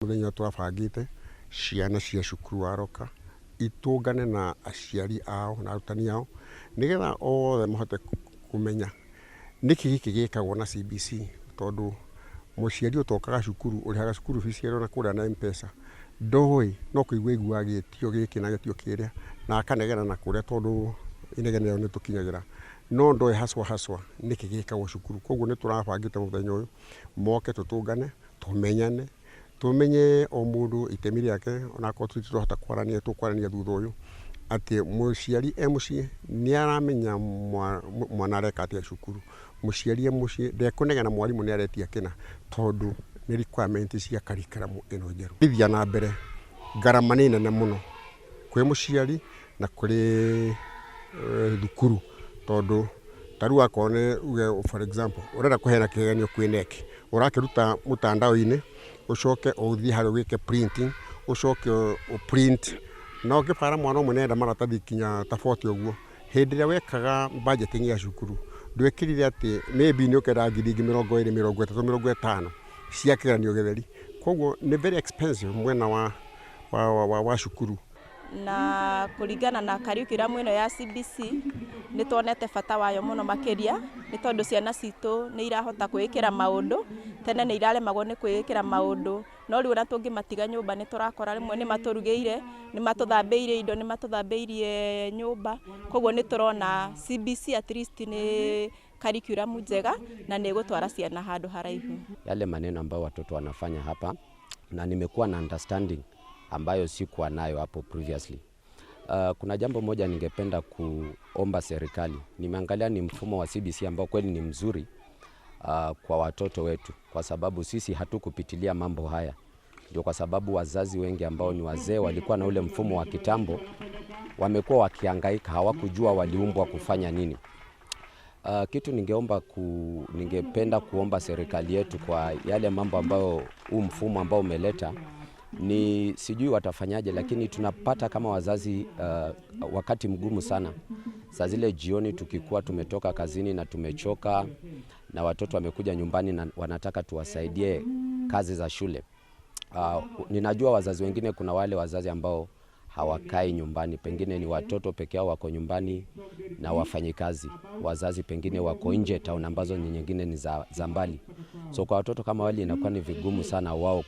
Mũthenya tũrabangĩte ciana cia cukuru wa Roka itũngane na aciari ao na arutani ao, nĩgetha othe mahote kũmenya nĩkĩ gĩkĩ gĩkagwo na CBC, tondũ mũciari ũtokaga cukuru, ũrĩhaga cukuru fees na kũrĩa na M-Pesa, ndoĩ, no kũigua aiguaga gĩtio gĩkĩ na gĩtio kĩrĩa na akanegena na kũrĩa, tondũ inegene rĩao nĩ tũkinyagĩra, no ndoĩ haswa haswa nĩkĩ gĩkagwo cukuru. Koguo nĩ tũrabangĩte mũthenya ũyũ moke, tũtũngane, tũmenyane, tũmenye o mũndũ itemi rĩake, onakorwo tũtirahota kwaranĩria, tũkwaranĩria thutha ũyũ, atĩ mũciari e mũciĩ nĩ aramenya mwana areka atĩa cukuru. Mũciari e mũciĩ ndekũnegena mwarimũ nĩ aretia kĩna, tondũ nĩ requirement cia curriculum ĩno njerũ. Ithia na mbere, ngarama nĩ nene mũno kwĩ mũciari na kũrĩ thukuru, tondũ ta rĩu akorwo nĩ uge, for example, ũrenda kũheana kĩgeranio kwĩ KNEC, ũrakĩruta mũtandao-inĩ, ũcoke ũthiĩ harĩa wĩke printing, ũcoke ũ print, na ũngĩbara mwana ũmwe nĩarenda maratathi kinya ta 40 ũguo. Hĩndĩ ĩrĩa wekaga budgeting ya cukuru, ndwekĩrire atĩ maybe nĩ ũkenda ngiri ingĩ 20, 30, 50 cia kĩgeranio gĩtheri. Koguo nĩ very expensive mwena wa cukuru. Na kũringana na curriculum ĩno ya CBC, nĩ tuonete bata wayo mũno makĩria, nĩ tondũ ciana citũ nĩ irahota kwĩĩkĩra maũndũ. Tene nĩ iraremagwo nĩ kwĩĩkĩra maũndũ, no rĩu ona tũngĩmatiga nyũmba, nĩ tũrakora rĩmwe nĩ matũrugĩire, nĩ matũthambĩirie indo, nĩ matũthambĩirie nyũmba. Koguo nĩ tũrona CBC at least nĩ curriculum njega na nĩ ĩgũtwara ciana handũ haraihu. Yale maneno ambayo watoto wanafanya hapa, na nimekuwa na understanding ambayo sikuwa nayo hapo previously. Kuna jambo moja ningependa kuomba serikali. Nimeangalia ni mfumo wa CBC ambao kweli ni mzuri kwa watoto wetu, kwa sababu sisi hatukupitilia mambo haya. Ndio kwa sababu wazazi wengi ambao ni wazee walikuwa na ule mfumo wa kitambo, wamekuwa wakihangaika, hawakujua waliumbwa kufanya nini. Kitu ningependa kuomba serikali yetu kwa yale mambo ambayo huu mfumo ambao umeleta, ni sijui watafanyaje, lakini tunapata kama wazazi wakati mgumu sana. Saa zile jioni tukikuwa tumetoka kazini na tumechoka na watoto wamekuja nyumbani na wanataka tuwasaidie kazi za shule. Ninajua wazazi wengine, kuna wale wazazi ambao hawakai nyumbani, pengine ni watoto peke yao wako nyumbani na wafanyikazi, wazazi pengine wako nje town ambazo ni nyingine ni za mbali. So kwa watoto kama wale inakuwa ni vigumu sana wao.